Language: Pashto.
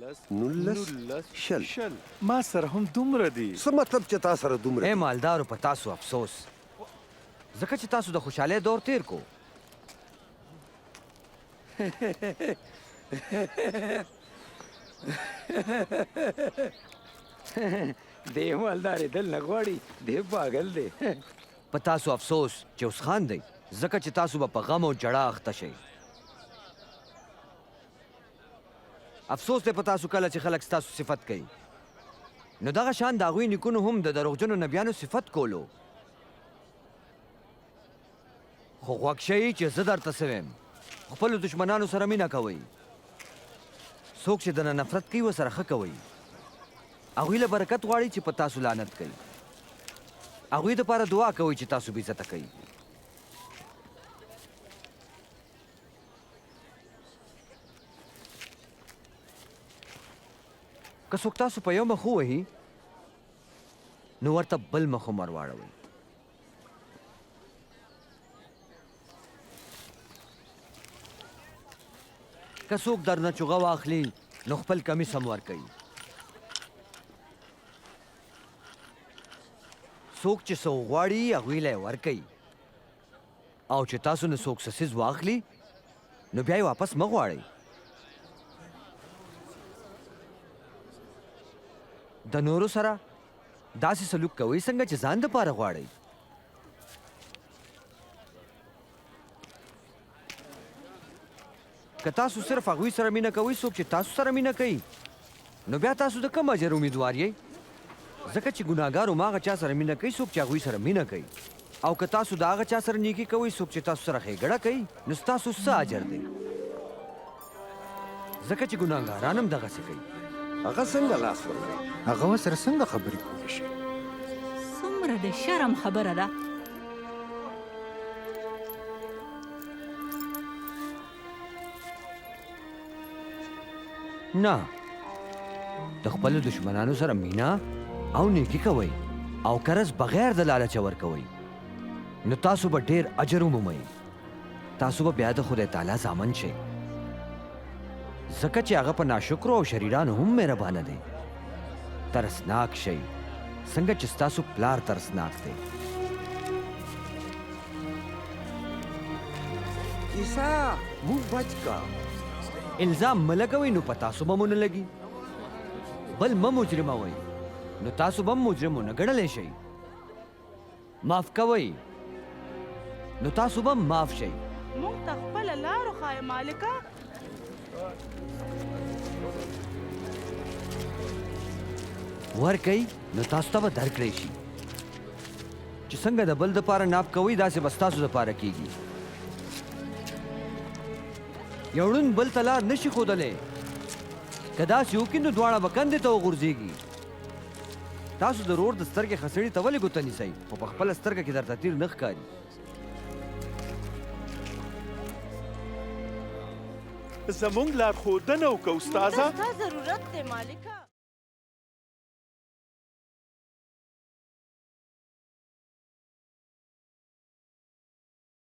19، 20. ما سره هم دومره دي. څه مطلب چې تا سره دومره ای دي؟ مالدارو په تاسو افسوس، ځکه چې تاسو د خوشحالۍ دور تیر کو. دی مالدارېدل نه غواړي، دی پاګل دی. په تاسو افسوس چې اوس خاندئ، ځکه چې تاسو به په غم او ژړا اخته شئ. افسوس دی په تاسو کله چې خلک ستاسو صفت کوي. نو دغه شان د هغوی نیکونو هم د دروغجنو نبیانو صفت کولو. خو غوږ شئ چې زه درته څه وایم، خپلو دښمنانو سره مینه کوئ، څوک چې درنه نفرت کوي ورسره ښه کوئ، هغوی له برکت غواړئ چې په تاسو لعنت کوي، هغوی دپاره دعا کوئ چې تاسو بېعزته کوي. که څوک تاسو په یو مخ ووهي نو ورته بل مخ هم ورواړوئ. که څوک درنه چوغه واخلي نو خپل کمیس هم ورکوي. څوک چې څه وغواړي هغوی له یې ورکوي، او چې تاسو نه څوک څه څیز واخلي نو بیا یې واپس مه غواړئ. د نورو سره داسې سلوک کوئ څنګه چې ځان دپاره غواړئ. که تاسو صرف هغوی سره مینه کوئ څوک چې تاسو سره مینه کوي، نو بیا تاسو د کوم اجر امیدوار یئ؟ ځکه چې ګناهګار هم هغه چا سره مینه کوي څوک چې هغوی سره مینه کوي. او که تاسو د هغه چا سره نیکي کوئ څوک چې تاسو سره ښېګړه کوي، نو ستاسو څه اجر دی؟ ځکه چې ګناهګاران هم دغسې کوي. هغه څنګه لاس ورکړ؟ هغه ورسره څنګه خبرې کولی شي؟ څومره د شرم خبره ده. نه، د خپلو دښمنانو سره مینه او نیکي کوئ او قرض بغیر د لالچه ورکوئ، نو تاسو به ډیر اجر ومومئ. تاسو به بیا د خدای تعالی زامن شئ، ځکه چې هغه په ناشکرو او شریرانو هم مهربانه دی. ترسناک شئ څنګه چې ستاسو پلار ترسناک دی. عیسی موږ بچ کا. الزام مه لګوئ نو په تاسو به مو نه لګي، بل مه مجرموئ نو تاسو به هم مجرم ونه ګڼلی شئ. معاف کوئ نو تاسو به معاف شئ. موږ ته خپله لار وښایه مالکه. ورکئ نو تاسو ته به درکړی شي. چې څنګه د بل دپاره ناپ کوئ داسې به ستاسو دپاره کیږي. یو ړوند بل ته لار نه شي ښودلی، که داسې وکړي نو دواړه به کندې ته وغورځېږي. تاسو د ورور د سترګې خسړې ته ولې ګوته نیسئ، خو په خپله سترګه کې درته تیر نه ښکاري؟ زمونږ لارښودنه وکړه استاذه. موږ ته ستا ضرورت دی مالکه.